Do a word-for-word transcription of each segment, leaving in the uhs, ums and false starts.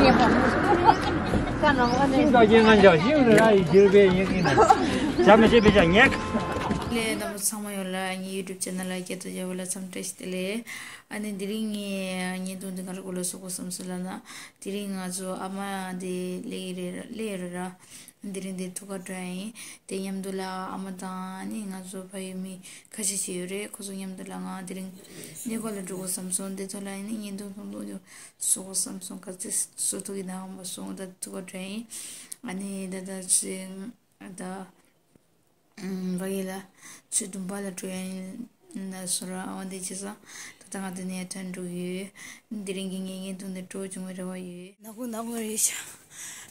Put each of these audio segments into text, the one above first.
ཤིང་རྟ་རྒྱལ་ང་འཇགས་ཤིང་རེ་ར་ཡི་འགྱུར་བའི་ཡིན་ཡིན་ན། བྱ་མི་བྱེད་པའི་བྱ་ཉེག་ལས་རྣམ་པ་ཚང་མ་ཡོད་ལ་ངའི་ཡུ་ཊུབ་ཅེ་ནལ་ལ་སྐྱེ་ཐོ་རྒྱལ་བོ་ལ་འཚམས་འདྲི་ཞུ་ལེ། ཨ་ནི་དེ་རིང་ངའི་བརྙན་ཐུང་འདི་ག་རེ་སྐོར་ལ་བཟོ་དགོས་བསམ་སོང་ལབ་ན། དེ་རིང་ང་ཚོ་ཨ་མ་དེ་སླེབས་ཀྱི་རེད་སླེབས་ཡོད་རེད་ར། དེ་རིང་དེ་ཐུག་ག་འགྲོ་ཡ་ཡིན། དེ་མཉམ་དུ་ལ་ཨ་མ་དང་ནི་ང་ཚོ་ཕ་ཡུལ་མི་ཁ་ཤས་ཤིག་ཡོད་རེད། ཁོ་ཚོ་མཉམ་དུ་ལ་ང་དེ་རིང་གནས་སྐོར་ལ་འགྲོ་དགོས་བསམ་སོང་། དེ་ཐོག་ལ་ཡིན་ནི་བརྙན་ཐུང་ཐུང་ཐུང་ཅིག་བཟོ་དགོས་བསམ་སོང་། ག་ཚོད་བཟོ་ཐུབ་ཀྱི་ན་ཧམ་པ་སོང་། ད་ཐུག་ག་འགྲོ་ཡ་ཡིན། ཨ་ནི་ད་ད་ཚོད་ད། ཨམ། བ་ཡི་ལ་ཆུ་དུམ་པ་ལ་འགྲོ་ཡ་ཡིན་ན་སོ་ར་ཨ་བ་འདི་བྱེད་ས། ད་ལྟ་ང་འདི་ནས་ཐོན་འགྲོ་གི་ཡོད། འདི་རིང་གི་ངའི་བརྙན་ཐུང་འདི་སྤྲོ་བྱུང་བའི་རེ་བ་ཡོད། ནག་པོ་ནག་པོ་རེད་ཤག་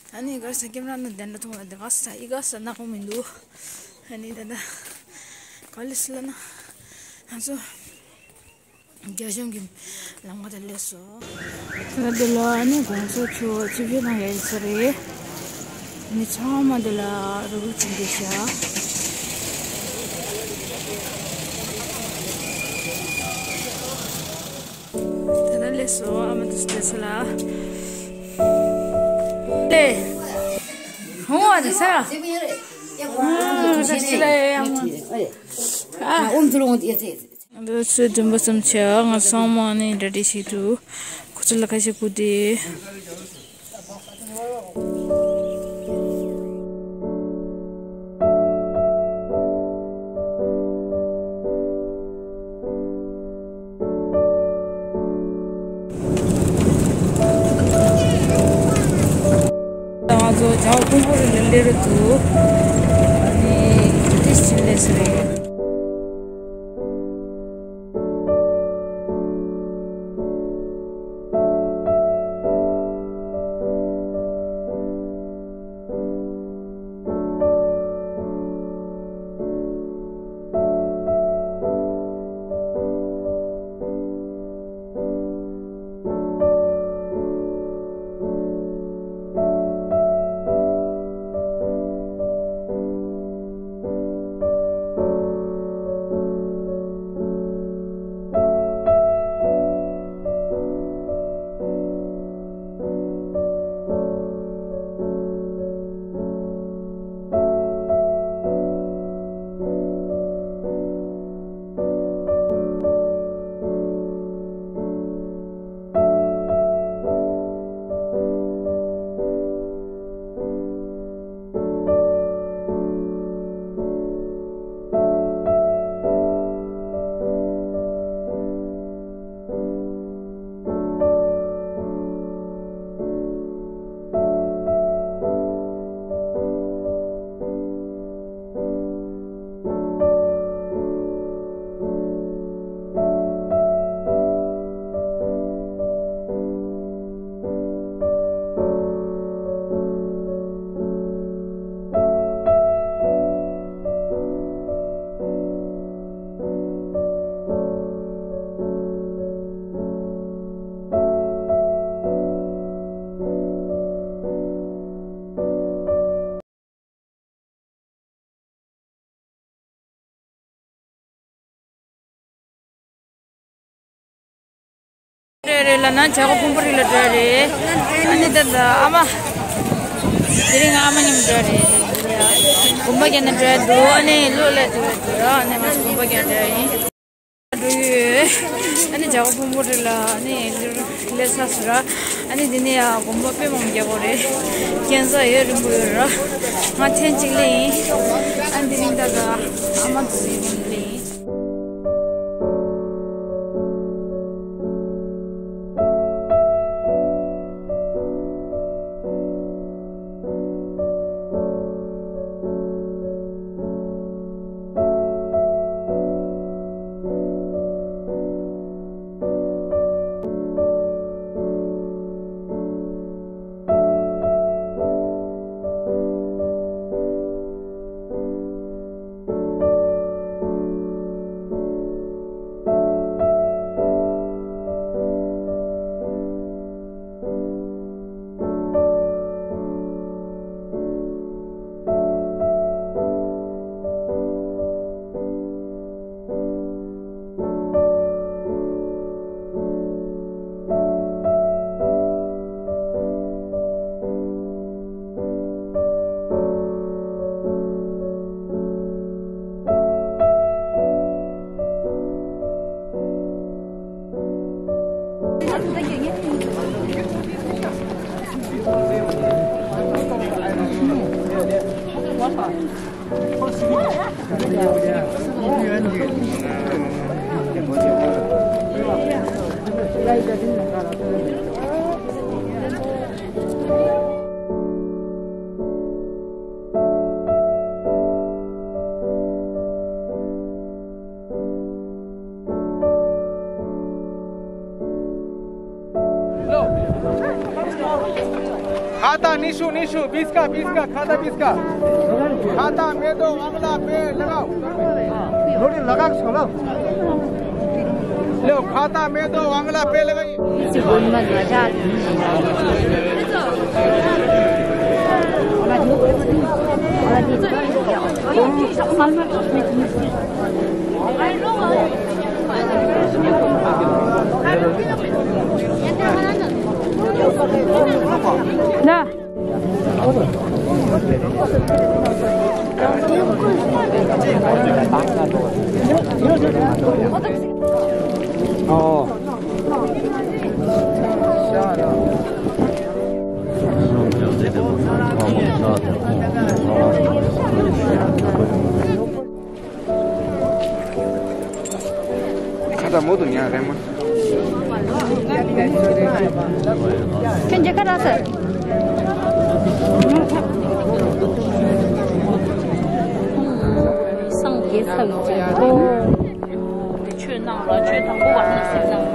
ད་ནི་གར་ས་ཀེམ་ར་ནང་བསྡད་འདྲ་མཐོང་ལ་འདི་ག་ས་ཡི་ག་ས་ནག་པོ་མི་འདུག་ཨ་ནི་ད་ད་ག་ལེ་སི་ལ་ན་ང་ཚོ། རྒྱ་གཞུང་གི་ལམ་ཁ་དེ་སླེབས་སོང་། ད་འདི་ལ་ནི་དགོང་ཚོགས་ཚོ་ཆིབས་བསྒྱུར་གནང་ཡ་ཡིན་ས་རེད། ནི་ཚང་མ་འདི་ལ་རུབ་རུབ་བྱེད་འདི་ཤག་ད་ལྟ་སླེབས་སོང་ཨ་མ་དེ་སླེབས་ས་ལ། ལེ། ཧོ་བ་དེ་ས། ཨ། ད་ཤི་ལ་ཡ་ཨ་མ། ཨ། འདི་ཚོ་བདུན་པ་ཙམ་བྱས་ང་ཚང་མ་ནི་འདྲ་འདྲ་ཞིག་འདུག་ཁོ་ཚོ་ལ་ཁ་ཤས་སྐུ་དེ། ང་ཚོ་བྱ་བ་ཕུང་པོ་རི་ལ་སླེབས་རེད་འདུག་ཨ་ནི་ཏིས་ཅི་ལེ་སི་རེད། རེད་རེད་ལ་ན་བྱ་གོ་ཕུང་པོ་རི་ལ་འགྲོ་རེད། ཨ་ནི་ད་ད་ཨ་མ། དེ་རིང་ཨ་མ་མཉམ་འགྲོ་རེད། དགོན་པ་རྒྱ་ན་འགྲོ་འདུག་ཨ་ནི་ལོ་ལ་འགྲོ་འདུག་ཨ་ནི་ང་ཚོ་དགོན་པ་རྒྱ་འགྲོ་ཡིན། འགྲོ་ཡོད། ཨ་ནི་བྱ་གོ་ཕུང་པོ་རི་ལ་ཨ་ནི་སླེབས་ས་སུ་ར། ཨ་ནི་དེ་ནས་ཡ་དགོན་པ་དཔེ་མང་རྒྱ་གོ་རེད། རྒྱན་ས་ཡོད་རིང་པོ་ཡོད་ར། ང་ཐེངས་གཅིག་ལེ་ཡིན། ཨ་ནི་དེ་རིང་ད་ད་ཨ་མ་དུ་ཡིན་ལེ་ཡིན། खाता निशु निशु बीस का बीस का खाता बीस का। खाता में दो अगला पे लगाओ। थोड़ी लगा के सुनो। लो खाता में दो अगला पे लगाइए। ན། ཨོ། ཁ་ད་མོ་དུ་ཉག་རེད་མ། ཁྱོད་མཇལ་ཁ་རག་ཟེར། སངས་རྒྱས་ཚར་ལོ་ཅན། ཆོས་གནང་རོགས། ཆོས་དང་པོ་བར་ན་ཟེར་གནང་།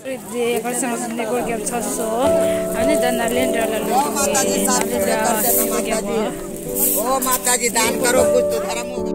རེད་དེ་གར་སེམས་སུ་གནས་སྐོར་བརྒྱབ་ཚར་སོང་། ཨ་ནི་ད་ནཱ་ལེནྡྲ་ལ་ལོག་གི་ནཱ་ལེནྡྲ་གནས་སྐོར་བརྒྱབ་པ། ओम माता जी दान करो कुछ तो धर्म होगा।